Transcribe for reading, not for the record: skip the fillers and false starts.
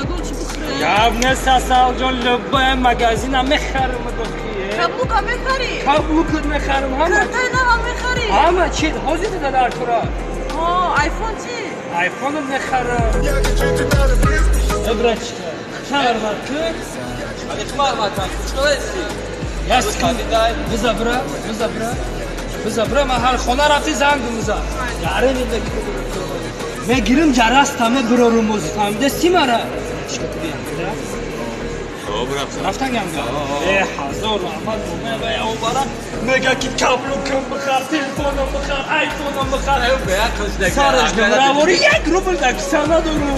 Ягон чӣ бихӯре? Гап нест, Асалҷон, любой магазина мехарам дохи. Каблука мехарӣ? Каблукат мехарам, ҳама. Киртаи нава мехарӣ? Ҳама чи ҳозир дар тура. Айфон чӣ? Айфонам мехарам. Э, братчика, шармат кун. Биза, бра, биза, бра, биза, бра, ман ҳар хона рафти, занг биза. Мегирим, ҷараста мебирорум, ози фаҳмидасти мара? Рафтан гамга. Э, ҳазор раҳмат, бара мега ки каблукам бихар, телефонам бихар, айфонам бихар. Сараш равори 1 рубл дар киса надорум.